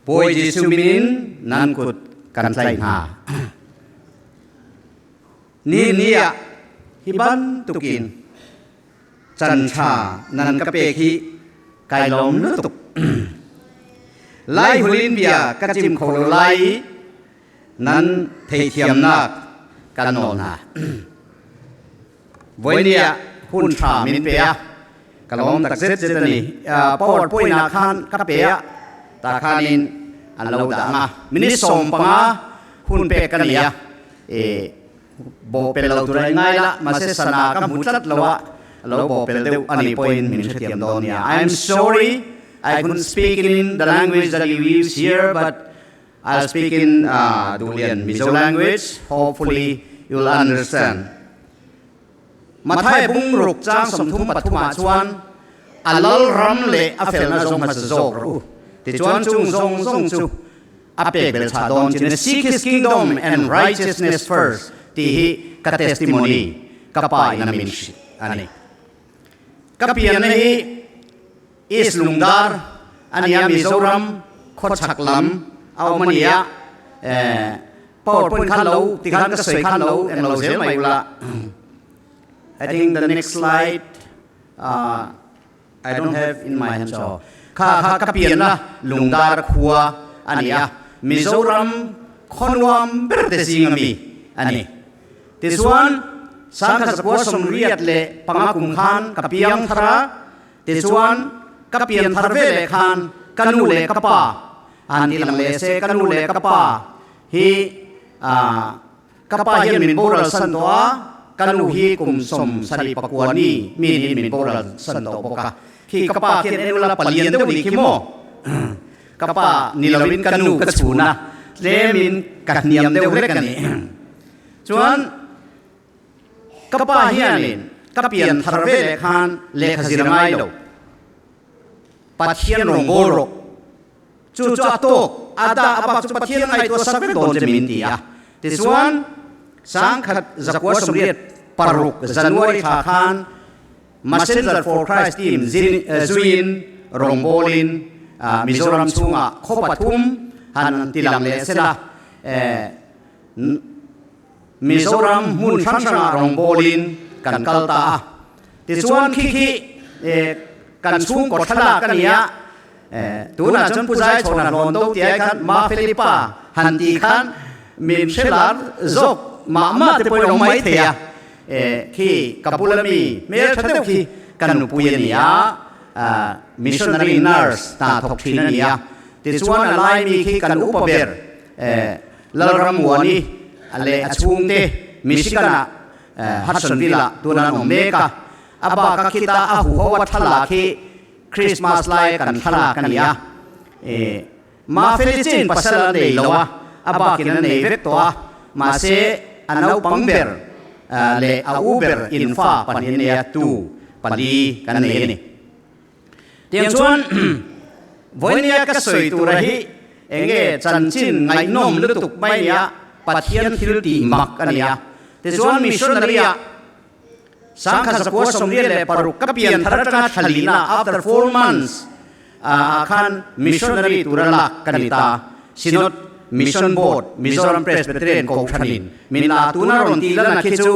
Bawi Jesuh min in nan kut kan tlaih hna. Ni ni ah hi bantukin can ṭha nan ka pek hi kai lawm lutuk. Lai hulin bia ka chim kho lo lai i nan theithiamnak kan nawl hna. Voini ah hun ṭha min pe a, ka lawm tak zet zet a ni. PowerPoint ah khan ka pe a, ta khanin an lo dah ang a. Minute 15 hun pek ka ni a, e bawhpel lo tur a ingai la, mahse sana ka hmu tlat lo a, lo bawhpel deuh a nih pawhin min hrethiam dawn nia. I am sorry I couldn't speak in the language that you use here but I'll speak in uh, Duhlian Mizo language. Hopefully you'll understand. Mathai bung ruk chang 33 ah chuan a lal ram leh a felna zawng hmasa zawk rawh u. Tichuan chung zawng zawng chu a pek bel chah dawn chin seek his kingdom and righteousness first tih hi ka testimony ka pa in a min hrilh a ni. Ka pianna hi East Lungdar a nia, Mizoram khawchhak lam a awm a nia. PowerPoint khan lo ti khan ka sawi khan lo eng lo zel mai ula. I think the next slide uh, I don't have in my hand so kha kha ka pianna Lungdar khua a nia, Mizoram khawnuam ber te zing ami a ni. Tichuan 1985 kum khan ka piang thar a, tichuan ka pian thar ve leh khan ka nu leh ka pa an ti lang leh se, ka nu leh ka pa hi ka pa hian min boral san tawh a, ka nu hi kum 79 ni mi niin min boral san tawh bawk a. Khi ka pa khian en ula palian deuh ni khi maw? Ka pa ni loin ka nu ka chhun a, tlemin ka hniam deuh hlek a ni. Chuan ka pa hianin ka pian thar ve leh khan lehkha zir a ngai lo. Pathian rawn bawl rawh. Chu chu a tawk, a dah a bak chu Pathian ngaihtuah sak vek dawn che min ti a. Tichuan 1986 January thla khan Messenger for Christ team zuiin rawngbawlin Mizoram chhungah khaw pathum han ti lang leh sela. Mizoram hmun hrang hrangah rawngbawlin kan kal ta a. Tichuan khi khi kan chhungkaw thlalak a ni a, tunah chuan Pu Zaichhawna hlawn do tih ai khan Ma Felipa han tih khan min hre lar zawk mah mah te pawhin a awm mai thei a. Khi ka bula mi hmeltha deuh khi ka nupui a ni a, missionary nurse hna thawk thin a ni a. Tichuan a lai mi khi kan upa ber Lalrammuani leh a chhungte Michigan-ah Hudsonville-ah tun an awm mek a. A bak a khita a huho a thlalak hi Christmas laia kan thlalak a ni a. Mafeli chin pasal a nei lo a, a bakin a nei vek tawh a, mahse a naupang ber leh a u ber infa pahnih a nei a, tu pali kan nei a ni. Tiang chuan vawinia ka sawi tura hi enge chanchin ngaihnawm lutuk mai a ni a, Pathian thil tih mak a ni a. Tichuan missionary-ah 1986 ka pian thar atanga thlalina after 4 months ah khan missionary tura lak ka ni ta. Synod Mission Board Mizoram Presbyterian Kohhranin min la tuna rawn tih lana khi chu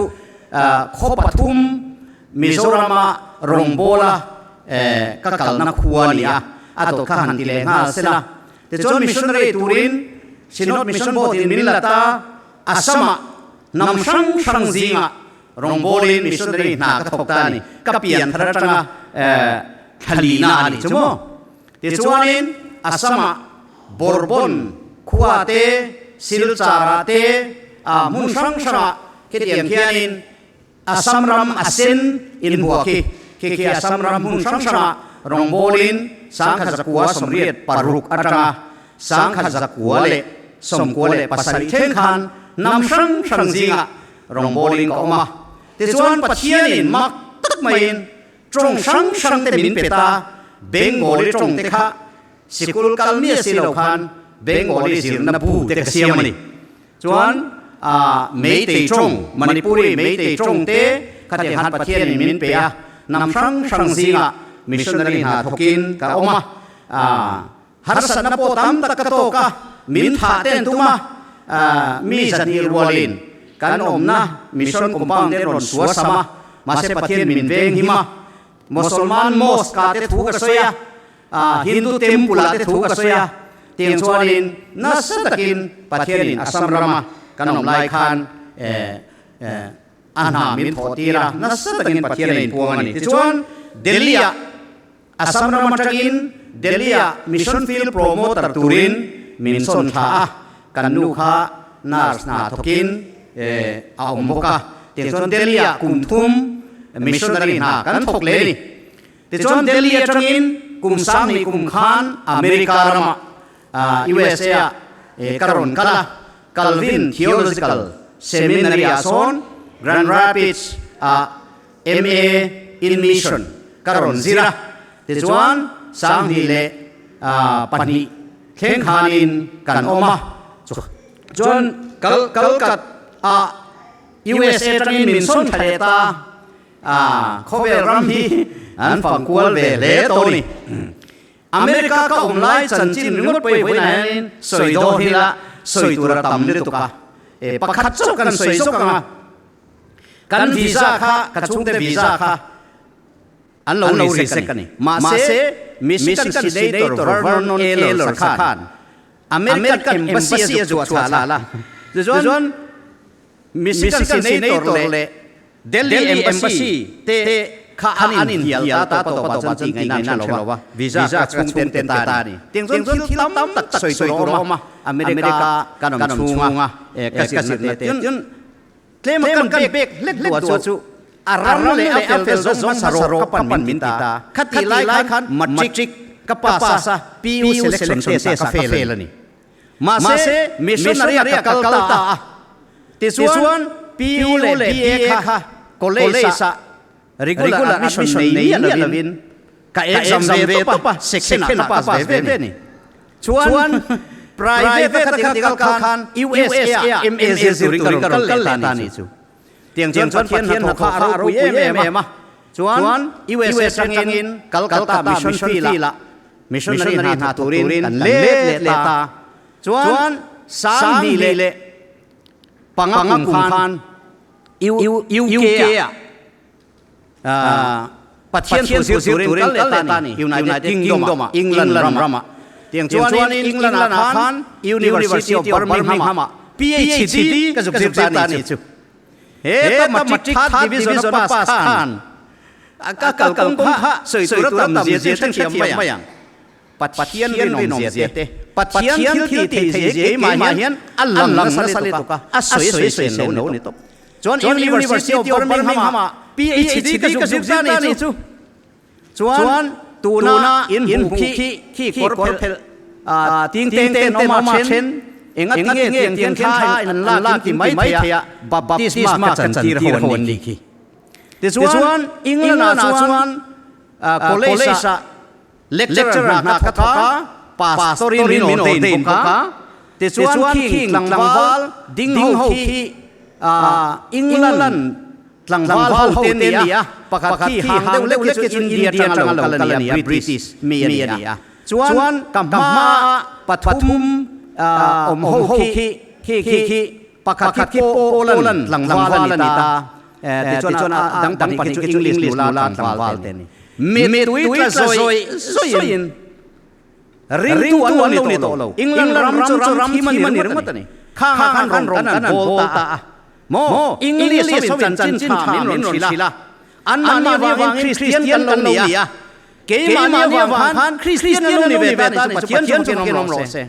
khaw pathum Mizorama rawngbawla ka kalna khua a ni a, a dawt kha han ti leh nghal sela. Tichuan missionary turin Synod Mission Board in min la ta, Assam-ah hnam hrang hrang zingah rawngbawlin missionary hna ka thawk ta a ni. Ka pian thar atanga thlalina a ni chu maw? Tichuanin Assam-ah Bourbon khua te, Silchar-ah te, hmun hrang hrangah khitiang khianin Assam ram a sen inbuah khi khi khi Assam ram hmun hrang hrangah rawngbawlin 1986 atanga 1997 thleng khan hnam hrang hrang zingah rawngbawlin ka awm a. Tichuan Pathianin mak tak maiin tawng hrang hrang te min pe ta, Bengali tawng te kha sikul kal miah si lo khan Bengali zirna bu te ka siam a ni. Chuan Meitei tawng, Manipuri Meitei tawng te khatiang khan Pathianin min pe a, hnam hrang hrang zingah missionary hna thawkin ka awm a. Harsatna pawh tam tak ka tawk a, min thah ten tum a, mi zahnih rualin kan awmna mission compound te rawn sual sam a, mahse Pathian min veng him a, Mosolman mosque ah te thu ka sawi a, Hindu temple ah te thu ka sawi a, tiang chuanin nasa takin Pathianin Assam rama kan awm lai khan a hna min thawh tir a, nasa takin Pathian a inpuang a ni. Tichuan Delhi-ah Assam ram atangin Delhi-ah Mission Field Promoter turin min sawn thla a, kan nu kha nurse hna thawkin a awm bawk a. Tiang chuan Delhi-ah kum thum missionary hna kan thawk leh a ni. Tichuan Delhi atangin kum sanghnih kum khan America ramah USA-ah ka rawn kal a, Calvin Theological Seminary-ah sawn Grand Rapids-ah MA in Mission ka rawn zir a, tichuan 2002 thleng khanin kan awm a, chuan kal kalkat ah USA tangin min sawn tha leh ta a, khawvel ram hi an fang kual ve hle tawh a ni. America ka awm lai chanchin ringawt pawh i vawiinah hianin sawi dawn ila sawi tur a tam lutuk a, pakhat chauh kan sawi zawk ang a. Kan visa kha, ka chhungte visa kha an lo reject a ni. Mahse, Michigan Senator Vernon Ehlers khan American Embassy a zuah chhuah la. Tichuan, Michigan Senator leh Delhi Embassy te kha an inhnial ta tawp tawpah chuan tih ngaihna an hre lo va, visa kha chhungte an pe ta a ni. Tiang chuan thil tam tak sawi tur a awm a, America kan awm chhunga ka zirna te. Tichuan, Tlem a kan pek hlek duah chu a ram leh a fel te zawng hmasa rawh ka pan min ti ta. Khatih lai khan matric ka pass a, PU selection test ah ka fail a ni. Mahse missionary ah ka kal ta a. Tichuan PU leh BA kha college ah regular admission nei miah lovin ka exam ve tawp a, second ah ka pass ve ve ni. Chuan private a kha kal khan USA ah MA zir turin ka rawn kal leh ta ni chu. Tiang chuan Pathian hnathawh kha a ropui em em a. Chuan USA atangin Calcutta Mission Field ah missionary hna thawk turin kan let leh ta. Chuan 2005 kum khan UK ah Pathian thu zir turin kal leh ta ni, United Kingdom ah, England ram ah. Tiang chuanin England ah khan University of Birmingham ah PhD ka zuk zir ta ni chu. Heta matric third division a pass khan ka kal kawng kha sawi tur a tam zia chu hrethiam mai ang. Pathian rinawm zia te, Pathian thil tih theih zia keimah hian a lang nasa lutuk a, a sawi sawi sen lo ni tawp. Chuan University of Birmingham ah PhD ka zuk zir ta ni chu. Chuan tuna in hmuh khi khi kawr phelh ting teng ten awm a then enga tinge tiang tiang thla in an lak in ti mai thei a baptisma ka chantir ho an ni khi. Tichuan England ah chuan college ah Lecturer hna ka thawk a, Pastor-in min ordain bawk a. Tichuan khing tlangval ding ho khi England tlangval ho te ni a, pakhat khi hang deuh lek khi chu India atanga lo kal a ni a, British mi a ni a. Chuan ka hmaa pathum awm ho khi khi khi pakhat khi Poland tlangval a ni ta. Tichuan a dang pahnih khi chu English nula tlangval te a ni. Mittui tla zawih zawihin ringtu an lo ni tawh lo. England ram chu ram thim a ni ringawt a ni. Khangah khan rawn kan an bawl ta a. Maw English ho in chanchin tha min rawn hrilh a. Anmahni avangin Kristian kan lo ni a. Keimahni avang khan Kristian an lo ni ve ta ni chu Pathian chu fakin awm rawh se.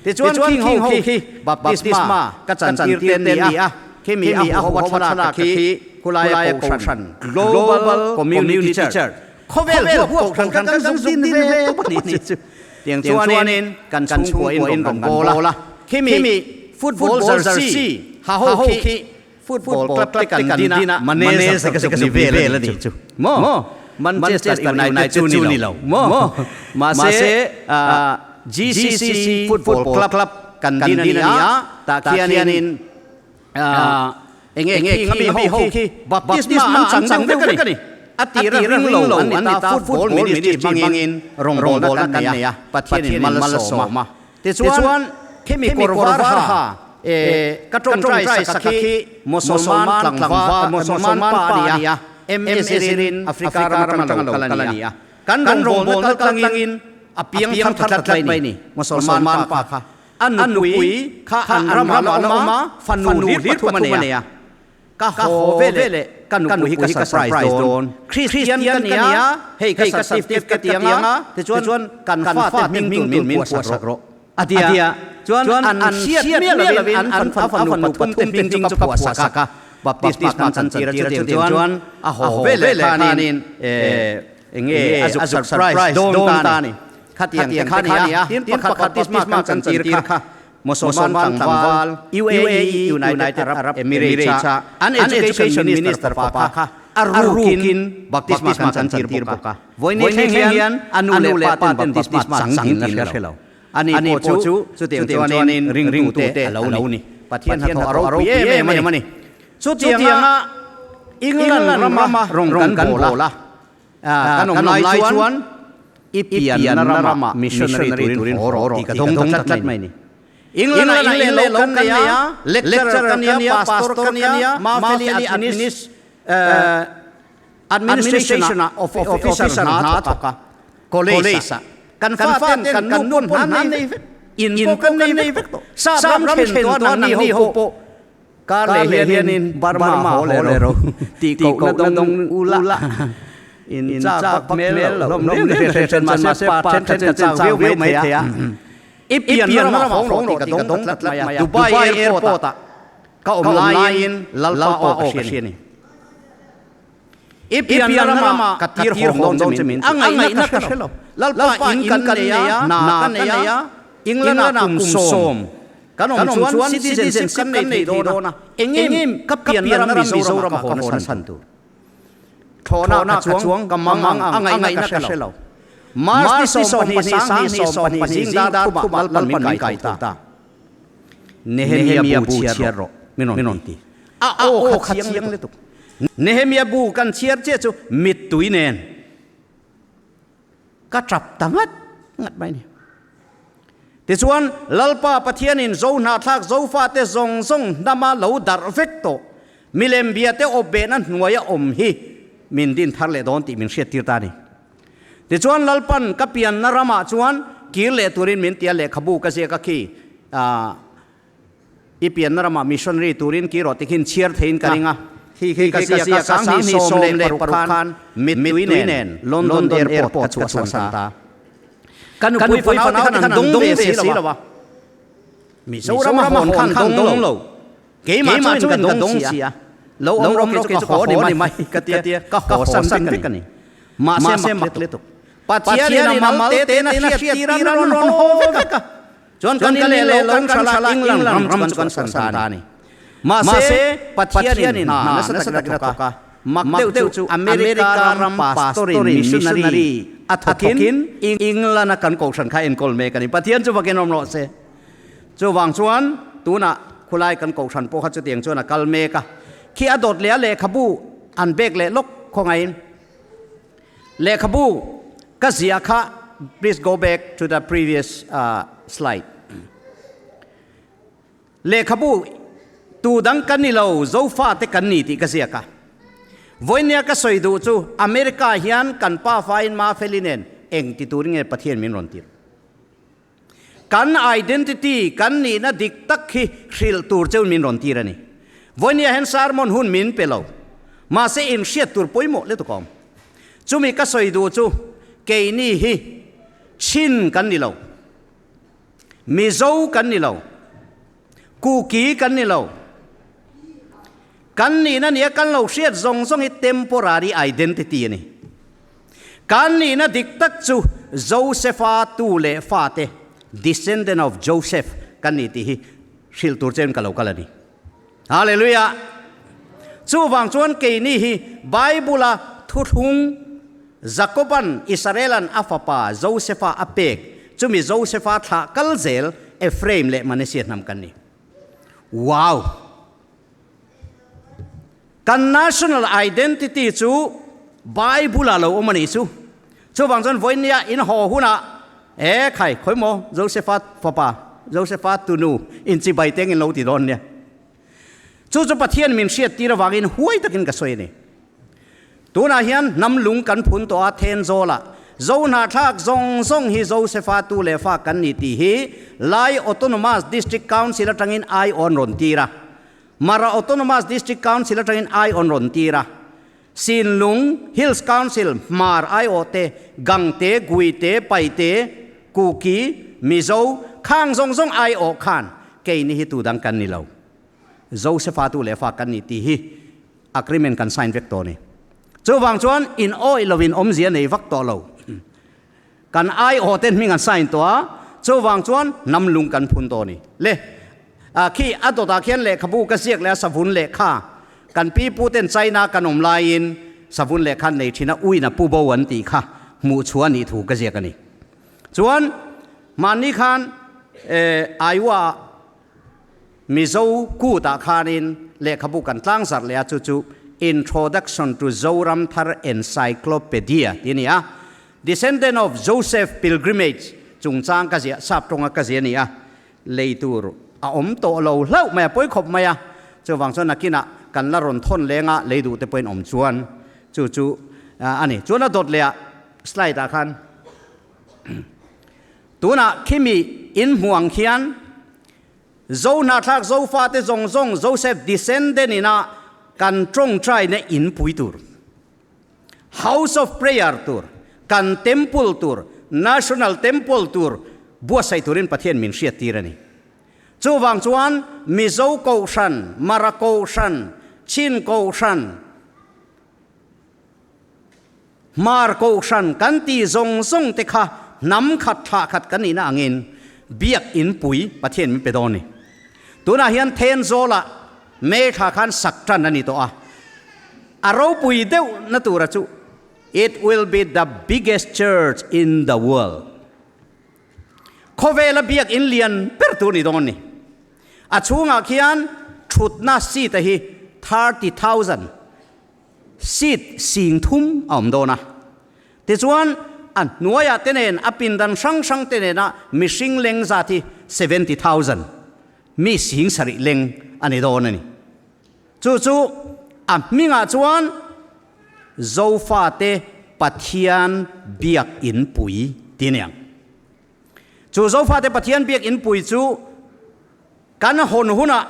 Tichuan khing ho khi baptisma ka chantir te ni a, khimi a huho a thlalak khi khulaia kohhran Global Community Church khawvel huap kohhran kan kan zuk din ve tawp a ni chu. Tiang chuanin kan chhungkua in rawn kan bawl a, khimi football jersey ha ho khi Football club te kan din a, manager ka zuk ni vel a ni chu. Maw? Manchester United chu ni lo. Maw? Mahse, GCC Football Club kan din a ni a, tah khianin eng nge khing a mi ho khi baptisma an chang deuh vek a ni. A tira ring lo an ni ta, football ministry hmangin rawngbawlna kan nei a, Pathianin mal a sawm a. Tichuan, khemi kawr var ha ka tawngtai sak khi Mosolman tlangval, Mosolman pa a ni a, MS zirin Africa ram atanga lo kal a ni a. Kan rawngbawlna kaltlangin a piang thar ta tlat mai ni, Mosolman pa kha. A nupui kha an ramah a la awm a, fanu hlir pathum a nei a. Ka haw veleh ka nupui hi ka surprise dawn. Christian ka ni a, hei ka certificate ka ti ang a, tichuan kan fate hming tur min puahsak rawh a ti a. Chuan an hriat miah lovin an a fanu pathum te hming chu ka phuahsak a, baptisma kan chantir a chutiang chuan a haw veleh khanin enge a zuk surprise dawn ta a ni. Khatiang te kha a ni a, tin pakhat baptisma kan chantir kha Mosolman tlangval, UAE, United Arab Emirates, a an Education Minister fapa kha a rukin baptisma kan chantir bawk a. Vawiin thleng hian a nu leh pa ten baptisma chang tin an hre lo. Ani pawh chu chutiang chuanin ringtute a lo ni. Pathian hnathawh a ropui em em a ni. Chutianga England rama rawng kan bawl a, Kan awm lai chuan i pianna ramah missionary turin haw rawh tih ka dawng ta tlat mai ni. England-ah in leh lo kan nei a, lecturer ka nia, pastor ka nia, Mafeli administration-ah officer hna a thawk a, college-ah. Kan faten kan nu pawn hna an nei vek, in pawh kan nei vek tawh. Sap ram thlen tawh a nangni ho pawh Kar leh hianin Burma haw leh ro tih kohna dawng ula in chak bak hmel lo hlawm hlawm hle hle ṭhen mahse pa ṭhen ṭhen kan chak viau mai thei a. I pian ramah haw rawh tih ka dawng ta tlat mai a. Dubai airport ah ka awm laiin Lalpa aw ka hria a ni. I pian ramah ka tir hawm dawn che min a ngaihna ka hre lo. Lalpa in kan nei a, hna ka nei a, England ah kum sawm Kan awm chuan citizenship kan nei thei dawn a, engem ka pianna ram Mizoram a haw na chhan tur. Thlawhna ka chuang ka mang ang a ngaihna ka hre lo. March ni 12 sang 12 zing dar thumah Lalpan min kai tho ta. Nehemia bu chhiar rawh min rawn ti. A aw kha chiang lutuk. Nehemia bu kan chhiar chiah chu mittui nen. Ka tap ta ngat ngat mai a ni. Tichuan, Lalpa Pathianin Zo hnahthlak Zofate zawng zawng hnama lo darh vek tawh milem biate awpbehna hnuaia awm hi min din thar leh dawn tih min hriattir ta a ni. Tichuan, Lalpan ka pianna ramah chuan kir leh turin min ti a, lehkhabu ka ziak a khi, I pianna ramah missionary turin ki rawh tikhin chhiar theiin ka ring a. Khi ka ziak a 2016 khan mittui nen London Airport ka chhuahsan ta. Ka nupui fanau te khan an dawng ve si lo a. Mizoram a hawn khan dawng lo. Keimah chuan ka dawng si a. Lo awm rawh kei chu ka haw ni mai ka tia ka haw san vek a ni. Mahse mak lutuk. Pathianin a mal te tena hriat tir an rawn haw vek a. Chuan kan in leh lo kan hrala England ram chu kan san ta a ni. Mahse, Pathianin hna nasa takin a thawk a, mak deuh chu America ram pastorin missionary a thawkin England-a kan kohhran kha enkawl mek a ni. Pathian chu vakin awm rawh se. Chuvang chuan tunah khulai kan kohhran pawh kha chutiang chuan a kal mek a. Khi a dawt leh a lehkhabu an bek leh lawk khawngaihin Lehkhabu ka ziah kha please go back to the previous slide. Lehkhabu tu dang kan ni lo Zofa te kan ni tih ka ziak a. Vawinia ka sawi duh chu America hian kan pa fain Mafeli nen eng ti turin nge Pathian min rawn tirh. Kan identity, kan nihna dik tak hi hrilh tur cheu min rawn tir a ni. Vawinia hian sermon hun min pe lo. Mahse inhriat tur pawimawh lutuk a awm. Chumi ka sawi duh chu keini hi Chin kan ni lo, Mizo kan ni lo, Kuki kan ni lo. Kan nihna nia kan lo hriat zawng zawng hi temporary identity a ni. Kan nihna dik tak chu Josepha tu leh fate, descendant of Joseph, kan ni tih hi hrilh tur chein ka lo kal a ni. Hallelujah! Chuvang chuan keini hi Bible-a thuthlung Jakoban Israelan a fapa Josepha a pek, chumi Josepha thlah kal zel Ephraim leh Manasseh hnam kan ni. Wow! Kan national identity chu. Bible ah lo awm a nih chu. Chuvang chuan vawinia in haw hunah e khai khawi maw Josepha fapa Josepha tunu inchibai teng in lo ti dawn nia. Chu chu Pathian min hriat tir avangin huai takin ka sawi a ni. Tunah hian hnam lung kan phun tawh a Thenzawlah Zo hnahthlak zawng zawng hi Josepha tu leh fa kan ni tih hi Lai Autonomous District Council atangin ai awn rawn tir a. Mara Autonomous District Council atangin ai awn rawn tir a. Sinlung Hills Council, Hmar aiawhte, Gangte, Guite, Paite, Kuki, Mizo, khang zawng zawng aiawh khan keini hi tu dang kan ni lo. Josepha tu leh fa kan ni tih hi agreement kan sign vek tawh a ni. Chuvang chuan in awih lovin awmzia nei vak tawh lo. Kan aiawh ten hming an sign tawh a, chuvang chuan hnam lung kan phun tawh a ni. Le, khi a dawtah khian lehkhabu ka ziak leh a savun lehkha, kan pi pu ten China kan awm laiin savun lehkha an nei thin a, uina pu bo an tih kha hmuh chhuah a nih thu ka ziak a ni. Chuan, mahni khan Iowa ah Mizo kutah khanin lehkhabu kan tlangzarh leh a, chu chu Introduction to Zoram Thar Encyclopedia tih a ni a. Descendant of Joseph Pilgrimage chungchang ka ziah, sap tawnga ka ziah a ni a, lei tur a awm tawh lo hlauh mai a, pawi khawp mai a. Chuvang chuan nakinah kan la rawn thawn leng a, lei duh te pawhin awm chuan chu chu a ni. Chuan a dawt leh ah slide ah khan Tunah khimi in hmuh ang khian Zo hnahthlak Zofate zawng zawng Joseph descendant ina kan tawngtaina in pui tur, House of Prayer tur, kan Temple tur, National Temple tur buatsaih turin Pathian min hriattir a ni. Chuvang chuan Mizo Kohhran, Mara Kohhran, Chin Kohhran, Hmar Kohhran kan tih zawng zawng te kha hnam khat thlah khat kan nihna angin Biak In pui Pathian min pe dawn a ni. Tunah hian Thenzawlah May thla khan sak tan a ni tawh a, a ropui deuh na tura chu It will be the biggest church in the world. Khawvela Biak In lian ber tur ni dawn a ni. A chhungah khian thutna seat a hi 30,000 Seat sing thum a awm dawn a. Tichuan, a hnuaiah te nen, a pindan hrang hrang te nena mihring leng zat hi 70,000, mi sing sarih leng a ni dawn a ni. Chu chu a hmingah chuan Zofate Pathian Biak Inpui ti a ni ang. Chu Zofate Pathian Biak Inpui chu Kan hawn hunah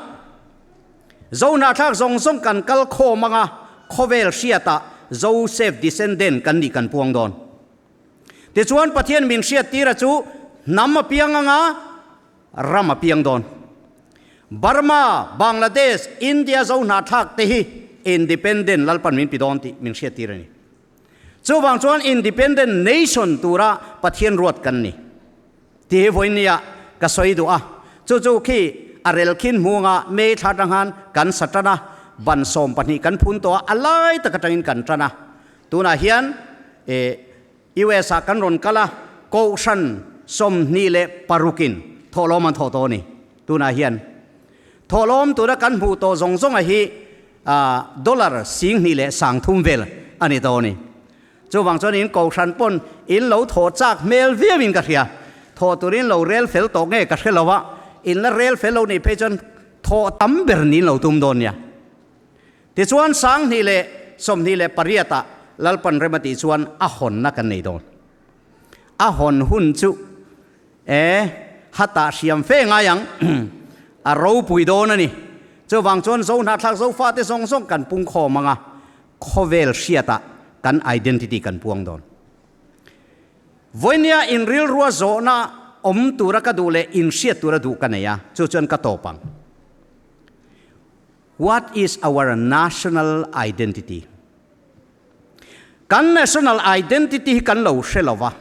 Zohnahthlak zawng zawng kan kal khawm anga khawvel hriatah Joseph descendant kan nih kan puang dawn. Tichuan Pathian min hriattira chu hnam a piang anga ram a piang dawn. Burma, Bangladesh, India Zohnahthlak te hi independent Lalpan min pi dawn tih min hriattir a ni. Chuvang chuan independent nation tura Pathian ruat kan ni. Ti hi vawinia ka sawi duh a, chu chu khi a rel khin hmunga May thla atang khan kan sa tan a, ban 12 kan phun tawh a, a lai tak atangin kan tan a. Tunah hian US ah kan rawn kal a, Kohhran 26 in thawhlawm an thawh tawh a ni. Tunah hian thawhlawm tuna kan hmuh tawh zawng zawnga hi dollar 2030 vel a ni tawh a ni. Chuvang chuan in Kohhran pawn in lo thawh chak hmel viau in ka hria. Thawh turin lo rel fel tawh nge ka hre lo a, in la rel fel lo nih phei chuan thawh tam ber niin lo tum dawn nia. Tichuan 2028 ah Lalpan rem a tih chuan a hawnna kan nei dawn. A hawn hun chu e hatah hriam fe ngai ang, a ropui dawn a ni. Chuvang chuan Zohnahthlak Zofate zawng zawng kan pungkhawm ang a, Khawvel hriatah kan identity kan puang dawn. Vawinia in rilrua zawhna awm tura ka duh leh in hriat tura duh ka nei a, chu chuan ka tawp ang. What is our national identity? Kan national identity hi kan lo hre lo va.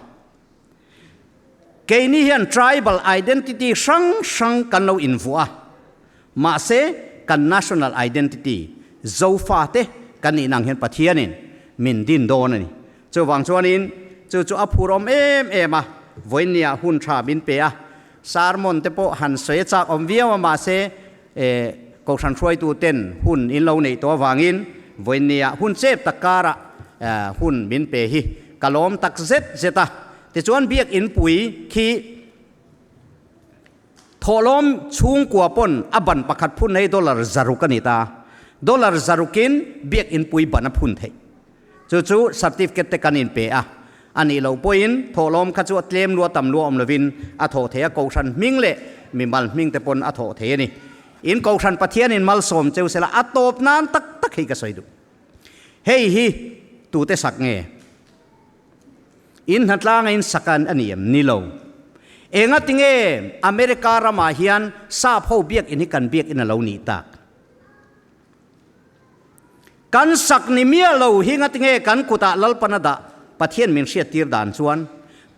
Keini hian tribal identity hrang hrang kan lo invuah a, mahse kan national identity Zofate kan nih nang hian Pathianin min din dawn a ni. Chuvang chuanin chu chu a phur awm em em a, vawinia hun tha min pe a, sermon te pawh han sawi a chak awm viau a, mahse Kohhran hruaitu ten hun in lo neih tawh avangin vawinia hun chep tak karah hun min pe hi ka lawm tak zet zet a. Tichuan biakinn pui khi thawhlawm chhungkua pawn a ban pakhat phun hei dollar zaruk a ni ta. Dollar zarukin biakinn pui ban a phun theih. Chu chu certificate te kan inpe a, a nih loh pawhin thawhlawm kha chu a tlem lua tam lua awm lovin a thawh thei a, Kohhran hming leh mimal hming te pawn a thawh thei a ni. In Kohhran Pathianin malsawm cheu sela a tawp nan tak tak hi ka sawi duh. Hei hi tute sak nge? In hnatlanga in sak a ni em? Ni lo. Enga tinge America ramah hian sap ho biakinn hi kan biakinn a lo nih tak? Kan sak ni miah lo hi ngatinge kan kutah Lalpan a dah? Pathian min hriattir dan chuan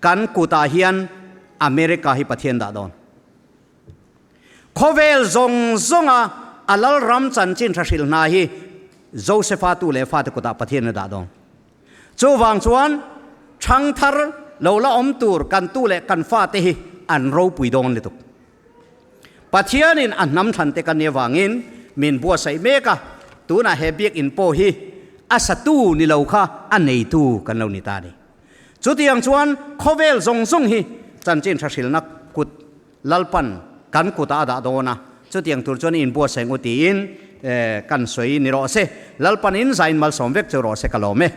kan kutah hian America hi Pathian dah dawn. Khawvel zawng zawnga a Lalram chanchin tha hrilh hna hi Josepha tu leh fate kutah Pathian a dah dawn. Chuvang chuan thangthar lo la awm tur kan tu leh kan fate hi an ropui dawn lutuk. Pathianin a hnam thlan te kan nih avangin min buatsaih mek a, tunah he biakinn pawh hi a satu ni lo kha a neitu kan lo ni ta a ni. Chutiang chuan khawvel zawng zawng hi chanchin tha hrilhna kut Lalpan kan kutah a dah dawn a, chutiang tur chuan i inbuatsaih ngu tiin kan sawi ni rawh se. Lalpan in zain malsawm vek chu rawh se ka lawm e.